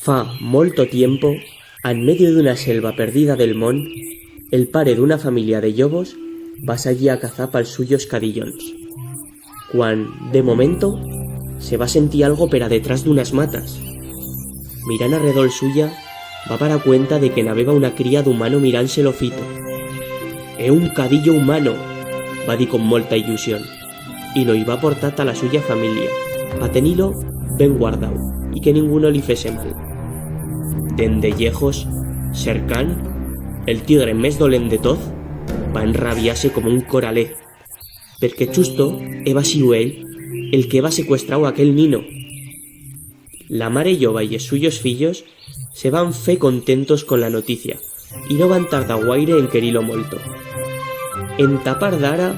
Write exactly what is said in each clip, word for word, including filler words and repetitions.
Fa molto tiempo, en medio d'una selva perdida del mont, el pare d'una familia de llobos va sallir a cazar pa'ls suyos cadillons. Cuan, de momento, se va sentir algo per a detrás d'unas matas. Mirand arredol suya, va parar cuenta de que n'habeba una cría d'humano mirand-se-lo fito. "É un cadillo humano", va dir con molta ilusión, y lo i va portar ta la suya familia, pa tenir-lo ben guardau y que ninguno li fese mal. Dende llejos, Sher Khan, el tigre mes dolent de toz, va enrabiar-se como un coralé, perque chusto heba siu él el que heba secuestrau aquel nino. La mare lloba y es suyos fillos se van fer contentos con la noticia y no van tardar guaire en querir-lo molto. "Enta part d'ara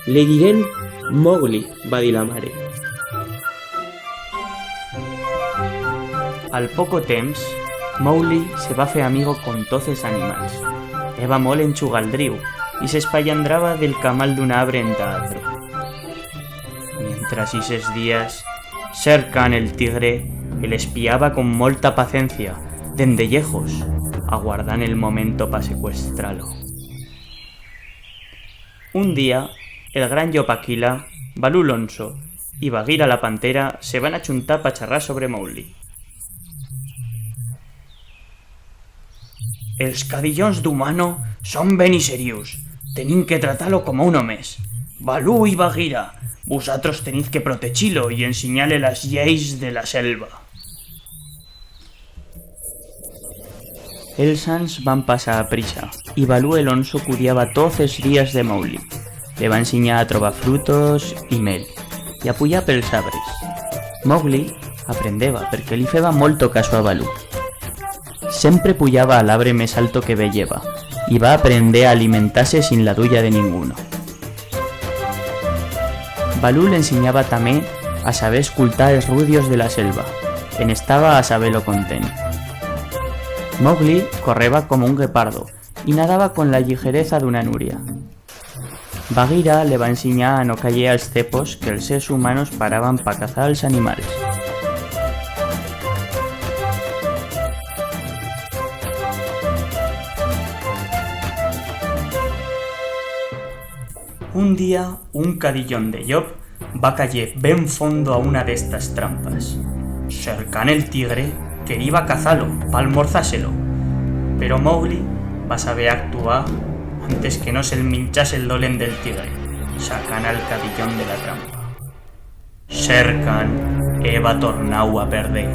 le direm Mowgli", va dir la mare. Al poco temps, Mowgli se va fer amigo con toz es animals. Heba molt enchugaldriu y s'espallandraba del camal d'un abre enta atro. Mientras ixes días, Sher Khan el tigre el espiaba con molta pacencia dende llejos, aguardant el momento pa secuestrar-lo. Un día, el gran llop Akela, Balú l'onso y Baguira la pantera se van a chuntar pa charrar sobre Mowgli. "Els cadillons d'humano son ben serius. Tenim que tratar-lo como uno mes. Balú y Baguira, vusatros teniz que protechir-lo y ensinyar-le las lleis de la selva". Els ans van pasar a prisa y Balú el onso cudiaba toz es días de Mowgli. Le va ensinyar a trobar frutos y mel y a puyar pels abres. Mowgli aprendeba perque li feba molto caso a Balú. Sempre puyaba al abre mes alto que veyeba y va aprender a alimentar-se sin la duya de ninguno. Balú l'ensinyaba tamé a saber escultar els rudios de la selva. En estaba a saber-lo content. Mowgli correba como un guepardo y nadaba con la lligereza d'una nuria. Baguira le va ensinyar a no cayer als cepos que els sers humanos paraban pa cazar als animals. Un día, un cadillón de llop va cayer ben fondo a una d'estas trampas. Sher Khan el tigre queriba cazar-lo pa almorzar-se-lo, pero Mowgli va saber actuar antes que no se'l minchase el dolent del tigre, sacant al cadillón de la trampa. Sher Khan heba tornau a perder.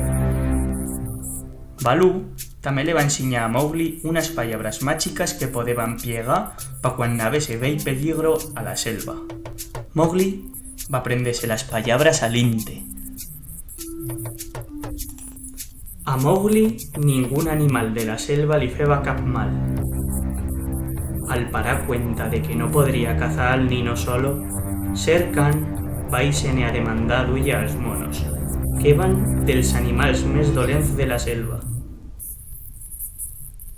Balú tamé le va ensinyar a Mowgli unas pallabras machicas que podeban pllegar pa cuan n'habese bell peligro a la selva. Mowgli va aprender-se las pallabras a l'inte. A Mowgli ningún animal de la selva li feba cap mal. Al parar cuenta de que no podría cazar al nino solo, Sher Khan va ir-se-ne a demandar duya als monos, que eban dels animals mes dolents de la selva.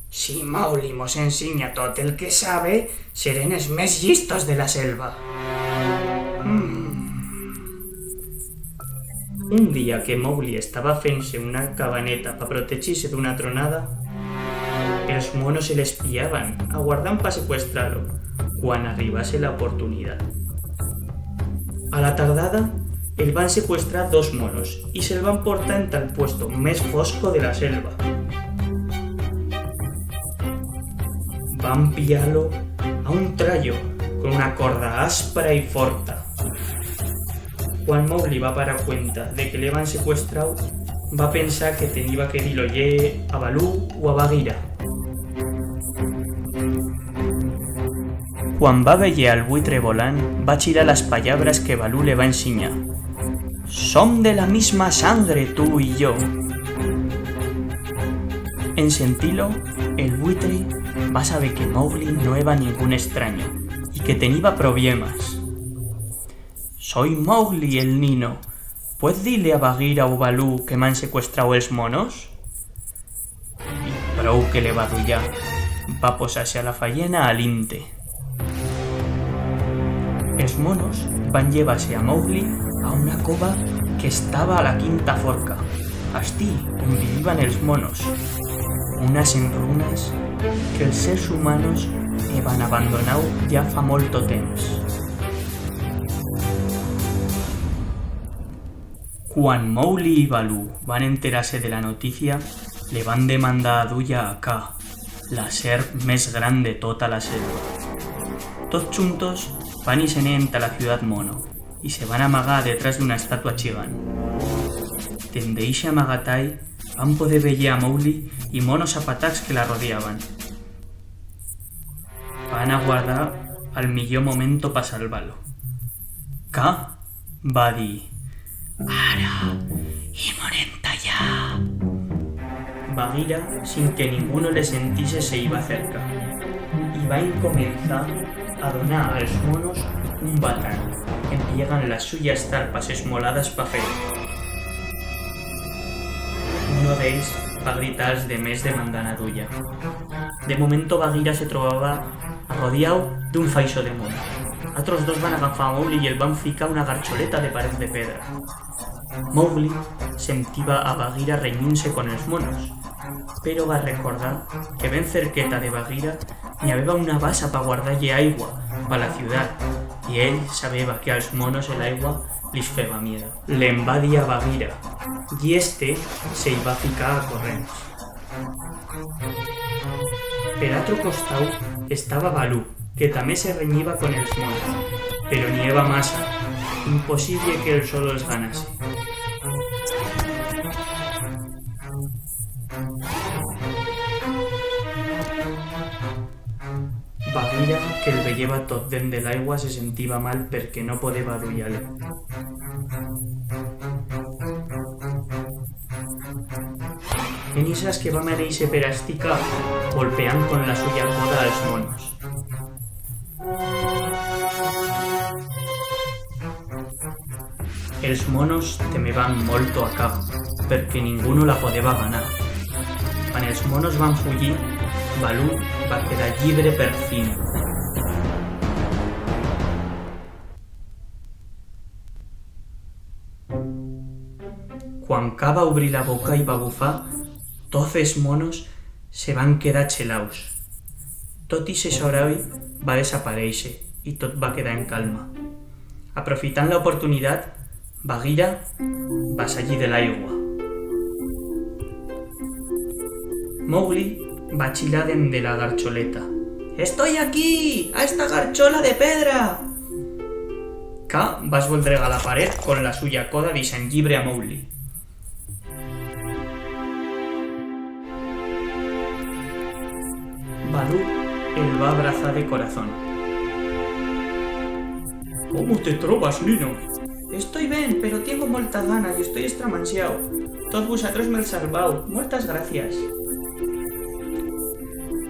"Si Mowgli mos ensinya tot el que sabe, serem els mes llistos de la selva". Mm. Un día que Mowgli estaba fent-se una cabaneta pa protechir-se d'una tronada, els monos se l'espiaban, aguardant pa secuestrar-lo, cuan arribase la oportunidat. A la tardada, el van secuestrar dos monos y se'l van portar enta el puesto mes fosco de la selva. Van pillar-lo a un trallo con una corda aspra y forta. Cuan Mowgli va parar cuenta de que l'heban secuestrau, va pensar que teniba que dir-lo-ie a Balú u a Baguira. Cuan va veyer al buitre volant, va chilar las pallabras que Balú le va ensinyar. "Som de la misma sangre, tu y yo". En sentir-lo, el buitre va saber que Mowgli no eba ningún estranyo y que teniba problemas. "Soi Mowgli, el nino. Puez dir-le a Baguira u Balú que m'han secuestrau els monos?" Y prou que le va aduyar, va posar-se a la fayena a l'inte. Els monos van llevar-se a Mowgli a una cova que estaba a la quinta forca. astí on viviban els monos, unas enrunas que els sers humanos heban abandonau ya fa molto temps. Cuan Mowgli y Balú van enterar-se de la noticia, le van demandar aduya a Kaa, la serp mes gran de tota la selva. Tots chuntos van ir-se-ne enta la ciudat mono y se van amagar detrás d'una estatua chigant. Dende ixe amagatai van poder veyer a Mowgli y monos a patacs que la rodiaban. Van aguardar al millor momento pa salvar-lo. Kaa va dir: «Ara, imos enta allá!» Baguira, sin que ninguno le sentise, se i va acercar y va encomenzar a donar als monos un batán, emplegant las suyas zarpas esmoladas pa fer-lo. Uno d'ells va gritar als demés demandant aduya. De momento Baguira se trobaba arrodiau d'un faixo de mono. Atros dos van agafar a Mowgli y el van ficar a una garcholeta de paret de pedra. Mowgli sentiba a Baguira renyir-se con els monos, pero va recordar que ben cerqueta de Baguira n'i habeba una basa pa guardar-ie aigua pa la ciudat, y ell sabeba que als monos el aigua lis feba miedo. Le'n va dir a Baguira, y este se i va ficar a corrents. Per atro costau estaba Balú, que tamé se renyiba con els monos, pero n'i heba masa, imposible que él solo els ganase. Baguira, que el veyeba tot dende l'aigua, se sentiba mal perque no podeba aduyar-le. En ixas que va mereixe per astica, golpeant con la suya coda als monos. Els monos temeban molto a Kaa, perque ninguno la podeba ganar. Cuan els monos van fuyir, Balú va quedar llibre per fin. Cuan Kaa va ubrir la boca y va bufar, tots els monos se van quedar chelaus. Tot ixe soroi va desapareixe y tot va quedar en calma. Aprofitant la oportunidat, Baguira va sallir de l'aigua. Mowgli va chilar dende la garcholeta: «Estoi aquí, a esta garchola de pedra!» Kaa va esboldregar la paret con la suya coda dixant llibre a Mowgli. Balú el va abrazar de corazón. «Cómo te trobas, nino?» «Estoi ben, pero tiengo molta gana y estoi estramansiau. Tots vusatros m'heu salvau. Moltas gracias.»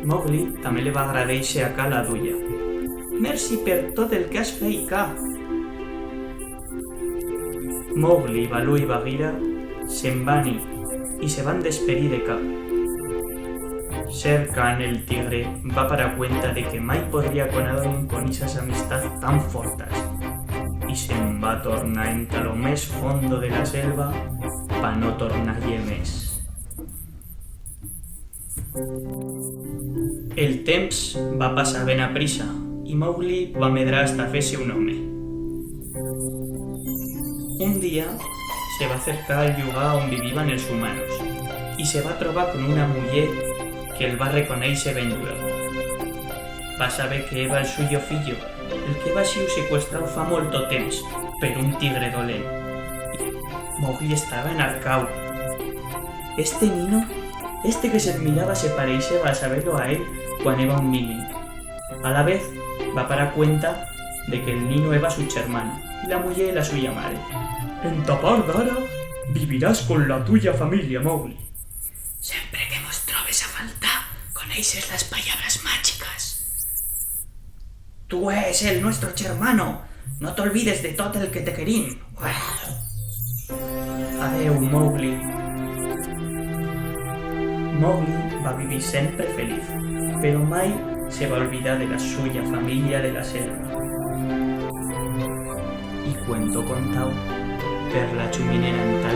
Mowgli tamé le va agradeixer a Kaa la duya. «Merci per tot el que has feit, Kaa.» Mowgli, Balú y Baguira se'n van ir y se van despedir de Kaa. Shere Khan, el tigre, va parar cuenta de que mai podría con alguien con ixas amistats tan fortas y se'n va tornar enta lo mes fondo de la selva pa no tornar-ie mes. El temps va pasar ben aprisa y Mowgli va medrar hasta fer-se un home. Un día se va acercar al llugar on viviban els humanos y se va trobar con una muller que el va reconéixer ben lluego. Va saber que eba el suyo fillo, el que heba siu secuestrau fa molto temps per un tigre dolent. Mowgli estaba enarcau. Este nino, este que se'l miraba, se pareixeba a saber-lo a él cuan eba un nino. Alavez va parar cuenta de que el nino eba su chermano y la muller la suya mare. Enta part d'ara vivirás con la tuya familia, Mowgli. Sempre que mos trobes a faltar, coneixes las pallabras machicas. Tu es el nuestro chermano. No t'olvides de tot el que te querim. Adeu, Mowgli. Mowgli va vivir sempre feliz, pero mai se va olvidar de la suya familia de la selva. Y cuento contau, per la chuminera enta